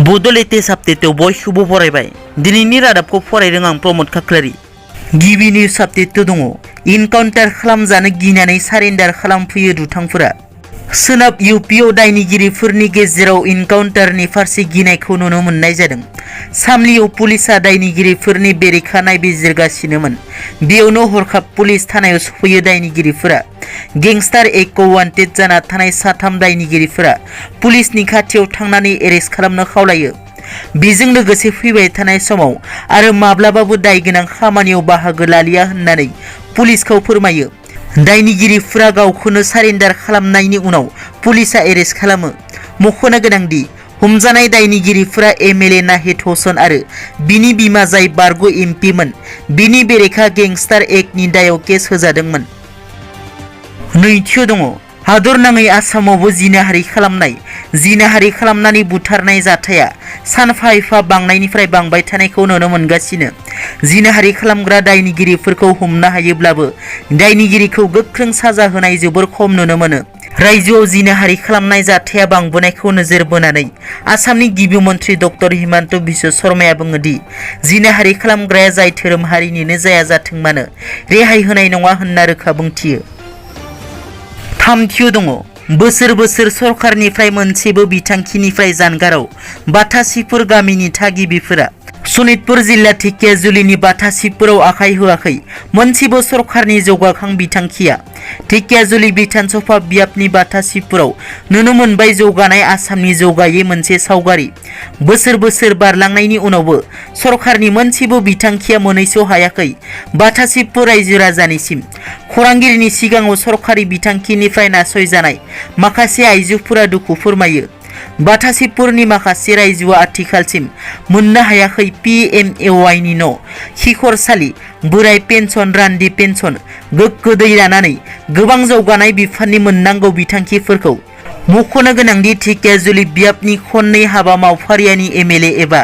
Bodo latest update बयखौबो फरायबाय दिनैनि रादाबखौ फरायदों आं प्रमोद खाख्लारि गिबि निउज आपडेट दङ इनकाउन्टार खालामजानो गिनानै सारेन्डार खालामफैयो दुथांफोरा सोनाब इउपिआव दायनिगिरिफोरनि गेजेराव इनकाउन्टारनि फारसे गिनायखौ नुनो मोननाय जादों सामलियाव पुलिसआ दायनिगिरिफोरनि बेरेखा नायबिजिरगासिनोमोन बेयावनो हरखाब पुलिस थानायाव सफैयो दायनिगिरिफोरा गेंस्टार एक्टआव वान्टेड जाना थानाय साथाम दायनिगिरिफोरा पुलिसनि खाथियाव थांनानै एरेस्ट खालामनो खावलायो बेजों लोगोसे फैबाय थानाय समाव आरो माब्लाबाबो दायगोनां खामानियाव बाहागो लालिया होननानै पुलिसखौ फोरमायो दायनिगिरिफोरा गावखौनो सारेन्डार खालामनायनि उनाव पुलिसआ एरेस्ट खालामो मख'नो गोनांदि हमजानाय दायनिगिरिफोरा एमएलए नाहिद हसन आरो बिनि बिमा जाय बारग' एमपिमोन बिनि बेरेखा गेंस्टार एक्टनि दायाव केस होजादोंमोन नैथियाव दङ हादरनाङै आसामावबो जिनाहारि खालामनानै बुथारनाय जाथाया सानफा एफा बांनायनिफ्राय बांबाय थानायखौ नुनो मोनगासिनो जिनाहारि खालामग्रा दायनिगिरिफोरखौ हमनो हायोब्लाबो दायनिगिरिखौ गोख्रों साजा होनाय जोबोर खम नुनो मोनो रायजोआव जिनाहारि खालामनाय जाथाया बांबोनायखौ नोजोर बोनानै आसामनि गिबि मन्थ्रि डक्टर हिमन्त बिश्व शर्माया बुङो दि जिनाहारि खालामग्राया जाय धोरोम हारिनिनो जाया जाथों मानो रेहाय होनाय नङा होनना रोखा बुंथियो थामथियाव दङ बोसोर बोसोर सरकारनिफ्राय मोनसेबो बिथांखिनिफ्राय जानगाराव बाथासिपुर गामिनि थागिबिफोरा सनितपुर जिल्ला ढेकियाजुलिनि बाथासिपुराव आखाइ होआखै मोनसेबो सरकारनि जौगाखां बिथांखिया ढेकियाजुलि बिधानसभा बियाबनि बाथासिपुराव नुनो मोनबाय जौगानाय आसामनि जौगायै मोनसे सावगारि बोसोर बोसोर बारलांनायनि उनावबो सरकारनि मोनसेबो बिथांखिया मोनहैस' हायाखै बाथासिपुर रायजो राजानिसिम खौरांगिरिनि सिगाङाव सरकारि बिथांखिनिफ्राय नासयजानाय माखासे आइजोफोरा दुखु फोरमायो बाथासिपुरनि माखासे रायजोआ आथिखालसिम मोननो हायाखै PMAY न' खिखरसालि बोराय पेन्सन रान्दि पेन्सन गोग्गो दै लानानै गोबां जौगानाय बिफाननि मोननांगौ बिथांखिफोरखौ मख'नो गोनांदि ढेकियाजुलि बियाबनि खननै हाबा मावफारियानि एमएलए एबा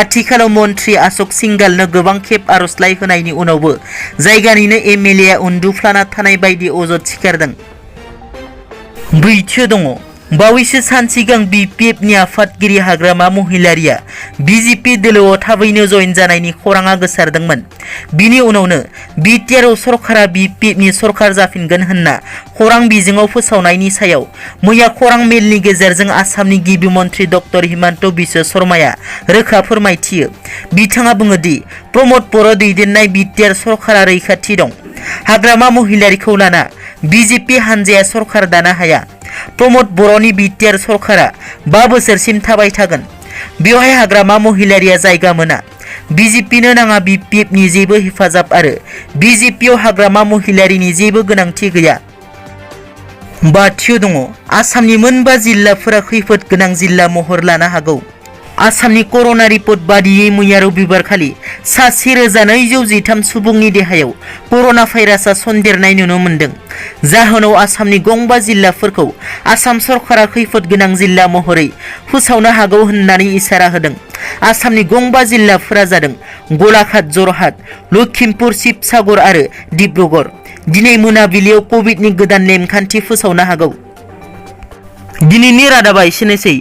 आथिखालाव मन्थ्रि अशोक सिंगालनो गोबां खेब आर'जलाइ होनायनि उनावबो जायगानिनो एमएलएआ उन्दुफ्लाना थानाय बायदि अजद सिखारदों ब्रैथियाव दङ बावैसो सान सिगां बिपिएफनि आफादगिरि हाग्रामा महिलारिया बिजेपि दोलोआव थाबैनो जयेन जानायनि खौराङा गोसारदोंमोन बिनि उनावनो बिटिआरआव सरकारा बिपिएफनि सरकार जाफिनगोन होनना खौरां बिजोङाव फोसावनायनि सायाव मैया खौरां मेलनि गेजेरजों आसामनि गिबि मन्थ्रि डक्टर हिमन्त बिश्व शर्माया रोखा फोरमायथियो बिथाङा बुङो दि प्रमोद बर' दैदेननाय बिटिआर सरकारा रैखाथि दं हाग्रामा महिलारिखौ लाना बिजेपि हानजाया सरकार दानो हाया प्रमोद बर'नि बिटिआर सरकारा 5 बोसोरसिम थाबाय थागोन बेवहाय हाग्रामा महिलारिया जायगा मोना बिजेपिनो नाङा बिपिएफनि जेबो हेफाजाब आरो बिजेपिआव हाग्रामा महिलारिनि जेबो गोनांथि गैया बाथियाव दङ आसामनि मोनबा जिल्लाफोरा खैफोद गोनां जिल्ला महर लानो हागौ आसामनि कर'ना रिपर्ट बादियै मैया रबिबारखालि सा 1213 सुबुंनि देहायाव कर'ना भाइरासआ सन्देरनाय नुनो मोन्दों जाहोनाव आसामनि गंबा जिल्लाफोरखौ आसाम सरकारा खैफोद गोनां जिल्ला महरै फोसावनो हागौ होननानै इसारा होदों आसामनि गंबा जिल्लाफोरा जादों गलाघाट जरहाट लखिमपुर शिबसागर आरो डिब्रुगड़ दिनै मोनाबिलियाव कभिडनि गोदान नेमखान्थि फोसावनो हागौ दिनैनि रादाबा एसेनोसै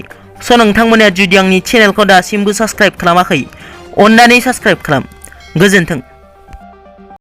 नोंथांमोना जुदि आंनि चेनेलखौ दासिमबो साबस्क्राइब खालामाखै अन्नानै साबस्क्राइब खालाम गोजोन्थों।